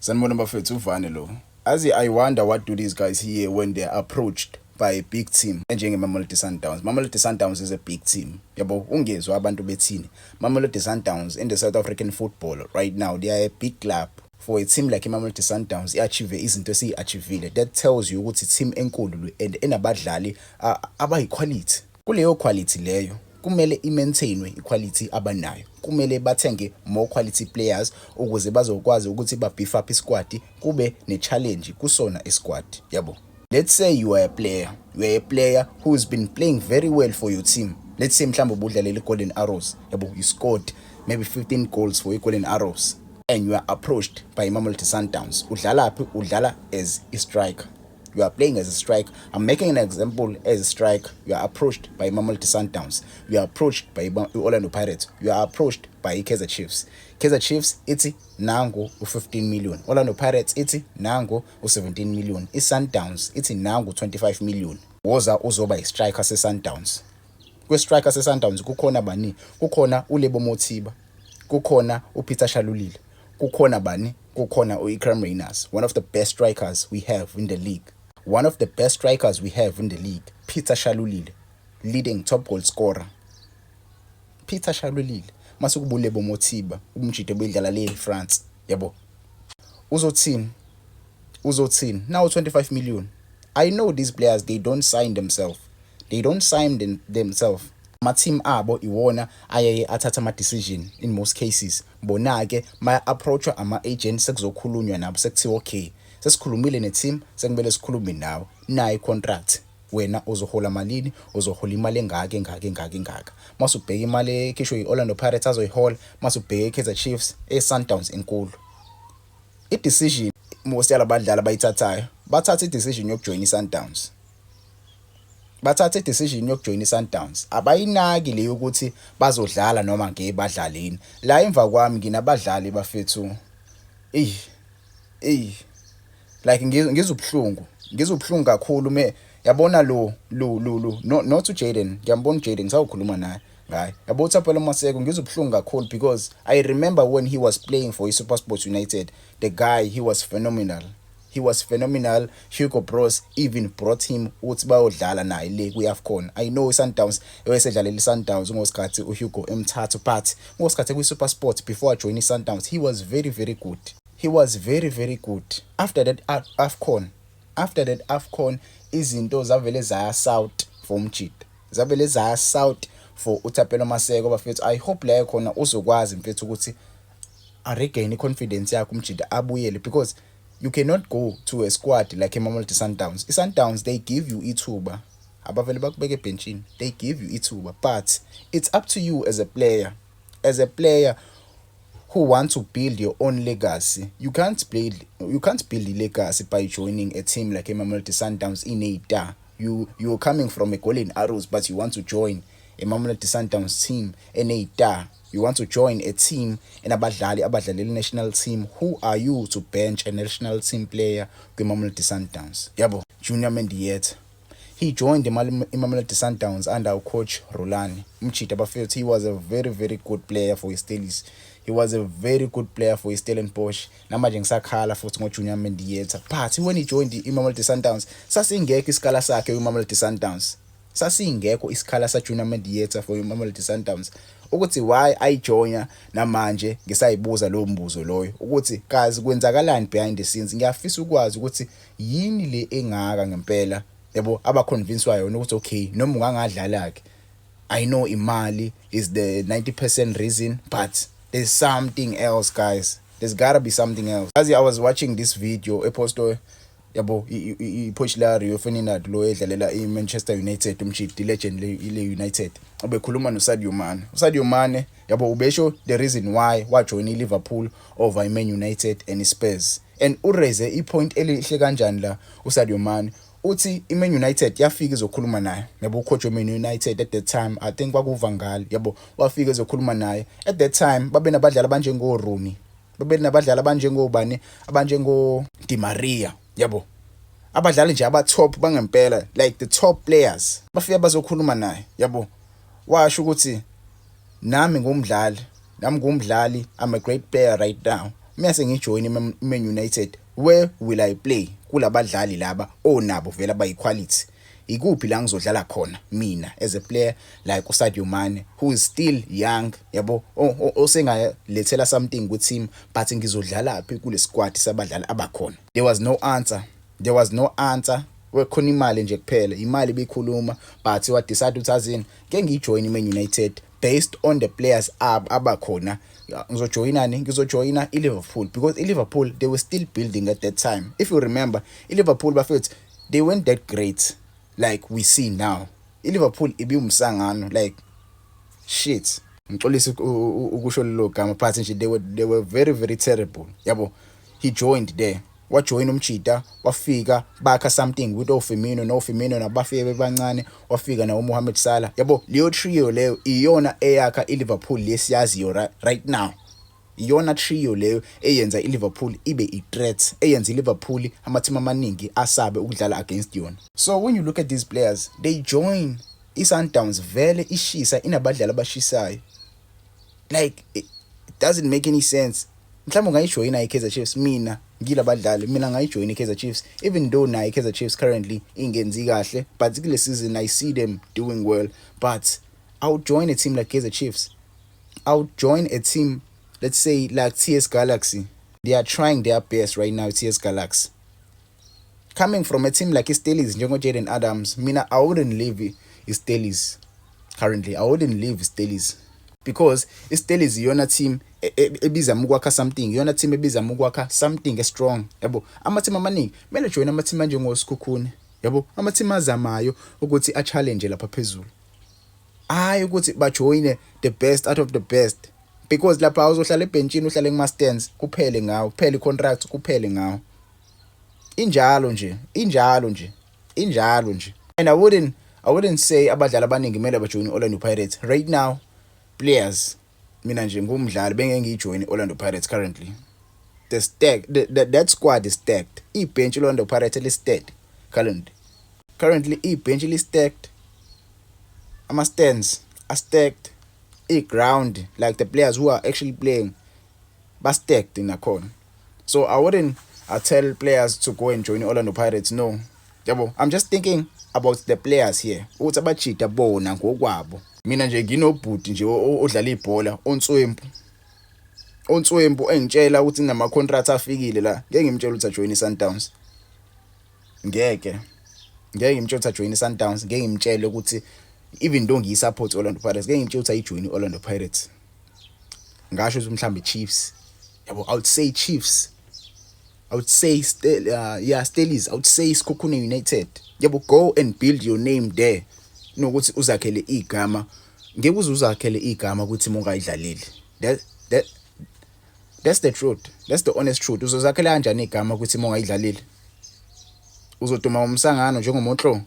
Sanibona bafethu, uvane lo. Azi, I wonder what do these guys hear when they are approached by a big team enjenge Mamelodi Sundowns. Mamelodi Sundowns is a big team. Yabo, ungezwa abantu bethini. Mamelodi Sundowns in the South African football right now, they are a big club. For a team like iMamelodi Sundowns i-achieve izinto esiyi-achievile, that tells you ukuthi team enkulu and enabadlali abayi-quality. Kuleyo quality leyo kumele i-maintainwe i-quality abanayo. Kumele bathenge more quality players ukuze bazokwazi ukuthi ba-beef up isquad, kube ne-challenge kusona isquad, yabo. Let's say you are a player. You are a player who's been playing very well for your team. Let's say mhlawumbe ubudlalela i-Golden Arrows, yabo, you scored maybe 15 goals for i-Golden Arrows and you are approached by Mamelodi Sundowns. Udlala phi? Udlala as a striker. You are playing as a striker. I'm making an example as a striker. You are approached by Mamelodi Sundowns. You are approached by Orlando Pirates. You are approached by Kaizer Chiefs. Kaizer Chiefs ithi nangu u15 million. Orlando Pirates ithi nangu u17 million. ISundowns ithi nangu 25 million. Woza uzoba i-striker seSundowns. Kwe-striker seSundowns kukhona bani? Kukhona uLebo Mothiba. Kukhona uPeter Shalulile. Kukhona bani? Kukhona uIqraam Rayners, one of the best strikers we have in the league. One of the best strikers we have in the league, Peter Shalulile, leading top goal scorer. Peter Shalulile. Mase kuba uLebo Mothiba, umjita obedlala le eFrance, yabo. Uzothini? Uzothini? Now 25 million. I know these players, they don't sign themselves. They don't sign themselves. Ama-team abo iwona ayaye athatha ama-decision in most cases. Bona-ke maya-approach-wa ama-agent, sekuzokhulunywa nabo, sekuthiwa okay, sesikhulumile ne-team, sekumele sikhulume nawe, nayi i-contract, wena uzohola malini, uzohola imali engaka, engaka, engaka, engaka. Mase ubheka imali ekhishwe i-Orlando Pirates azoyihola, mase ubheka i-Kaizer Chiefs, e-Sundowns enkulu. I-decision most yalabadlali abayithathayo, bathatha i-decision yokujoyina i-Sundowns, bathatha i-decision yokujoyina i-Sundowns, abayinaki le yokuthi bazodlala noma ngeke badlaleni. La emva kwami nginabadlali bafethu, eyi eyi, like ngizwa ubuhlungu, ngizwa ubuhlungu kakhulu me yabona lo no, not uJaden, ngiyambona uJaden, ngisawukhuluma naye ngaye, yabo, uThapelo Maseko. Ngizwa ubuhlungu kakhulu because I remember when he was playing for iSuperSport United, the guy, he was phenomenal, he was phenomenal. Hugo Broos even brought him ukuthi bayodlala naye le kwi-AFCON. I know iSundowns ewayesedlalela iSundowns ngosikhathi uHugo emthatha, but ngosikhathi kwi-SuperSport before ajoin iSundowns, he was very very good, he was very very good. After that AFCON, after that AFCON, izinto zavele zaya south for umjita, zavele zaya south for uThapelo Maseko bafethu. I hope la khona uzokwazi mfethu ukuthi a-regain i-confidence yakhe umjita, abuyele, because you cannot go to a squad like iMamelodi Sundowns. I-Sundowns, they give you ithuba, abavele bakubeke ebhentshini, they give you ithuba, but it's up to you as a player, as a player who want to build your own legacy. You can't build a legacy by joining a team like iMamelodi Sundowns in a star. You're coming from a Golden Arrows, but you want to join a Mamelodi Sundowns team in a star. You want to join a team enabadlali abadlalela national team. Who are you to bench a national team player kwiMamelodi Sundowns? Yabo, Junior Mendieta. He joined iMamelodi Sundowns under coach Rulani. Umjita bafethu, he was a very very good player for iStellies. He was a very good player for iStellenbosch. Namanje ngisakhala futhi ngoJunior Mendieta. But when he joined iMamelodi Sundowns, sasingekho isikhala sakhe kwiMamelodi Sundowns. Sasingekho isikhala saJunior Mendieta for iMamelodi Sundowns. Ukuthi why ayijoina, namanje ngisayibuza lowo mbuzo loyo ukuthi kazi kwenzakalani behind the scenes. Ngiyafisa ukwazi ukuthi yini le engaka ngempela, yabo, abaconvincewa yona ukuthi okay, noma ungangadlala ke. I know imali is the 90% reason, but there's something else, guys. There's gotta be something else. As I was watching this video eposto, yabo, i-coach la Rio Ferdinand lo edlalela i-Manchester United, umjita legend le United, ubekhuluma noSadio Mane. uSadio Mane, yabo, ubesho the reason why wajoin iLiverpool over iMan United and iSpurs, and uraise ipoint elihle kanjani la uSadio Mane. Uthi iMan United yafika izokhuluma naye, yabo, ucoach weMan United at that time, I think kwakuVan Gaal, yabo, wafika ezokhuluma naye. At that time babe nabadlali abanjengo Rooney, babe nabadlali abanjengobani, abanjengo Di Maria, yabo, abadlali nje aba top bangempela, like the top players. Bafika bazokhuluma naye, yabo. Washo ukuthi nami ngumdlali, nami ngumdlali, I'm a great player right now. Mase ngijoin Man United, where will I play kulabadlali laba onabo vele abayi-quality? Ikuphi la ngizodlala khona mina as a player like uSadio Mane, who is still young, yabo, osengalethela something ku-team, but ngizodlala phi kule squad sabadlali abakhona? There was no answer, there was no answer. Wekhona imali nje kuphela, imali ibikhuluma, but wa decide ukuthi azini ke ngiyijoin iMan United based on the players abakhona. Ngizojoyinani? Ngizojoyina iLiverpool, because iLiverpool, they were still building at that time. If you remember, iLiverpool, bafethu, they weren't that great like we see now. iLiverpool ibiwumsangano, like shit, ngixolisa ukusho lelo gama, but nje they were very, very terrible, yabo. He joined there, wajoyina umjita, wafika bakha something with oFirmino, no Firmino nabafike bebancane, wafika nawo Mohamed Salah, yabo. Leyo trio leyo iyona eyakha iLiverpool lesiyaziyo right now. Iyona trio leyo eyenza iLiverpool ibe i-threat, eyenza iLiverpool ama-team amaningi asabe ukudlala against yona. So when you look at these players, they join iSundowns vele ishisa, inabadlali abashisayo. Like, it doesn't make any sense. Mhlawumbe ungayijoyina iKaizer Chiefs. Mina ngilabadlali, mina ngayijoyina iKaizer Chiefs, even though nayo iKaizer Chiefs currently ingenzi kahle, but kule season I see them doing well. But I would join a team like Kaizer Chiefs. I would join a team, let's say, like TS Galaxy. They are trying their best right now, TS Galaxy. Coming from a team like iStellies, njengo Jaden Adams, mina I wouldn't leave iStellies currently. I wouldn't leave iStellies because iStellies iyona team ebizama ukwakha something, iyona team ebizama ukwakha something strong, yabo. Ama team amaningi kumele join ama team anjengoSikhukhune, yabo, ama team azamayo ukuthi a challenge lapha phezulu, hayi ukuthi bajoyine the best out of the best, because lapha uzohlala ebhentshini, uhlale kuma stands, kuphele ngawo, kuphele icontract, kuphele ngawo. Injalo nje, injalo nje, injalo nje. And I wouldn't say abadlali abaningi kumele bajoyine Orlando Pirates right now. Players, mina nje ngumdlali, bengeke ngiyijoyine Orlando Pirates currently. The stack the, the, that squad is stacked. Ibench Orlando Pirates li stacked currently. Ibench li stacked, ama stands are stacked, i-ground, like the players who are actually playing ba stacked nakhona. So I wouldn't, I tell players to go and join Orlando Pirates, no, yabo. I'm just thinking about the players here, ukuthi abajita bona ngokwabo. Mina nje nginobhuti nje odlala ibhola, onswempu, onswempu, engitshela ukuthi nama contract afikile la. Ngeke ngimtshele ukuthi ajoin iSundowns, ngeke, ngeke ngimtshele ukuthi ajoin iSundowns. Ngeke ngimtshele ukuthi, even though ngiyisupport Orlando Pirates, ngeke ngimtshele ukuthi ayijoin Orlando Pirates. Ngasho ukuthi mhlambe Chiefs, yabo. I would say Chiefs, I would say yeah, Stellies. I would say Sekhukhune United, yabo. Go and build your name there nokuthi uzakhele igama. Ngeke uze uzakhele igama ukuthi uma ungayidlaleli. That's the truth, that's the honest truth. Uzozakhela kanjani igama ukuthi uma ungayidlaleli? Uzoduma ngomsangano njengoMontlo.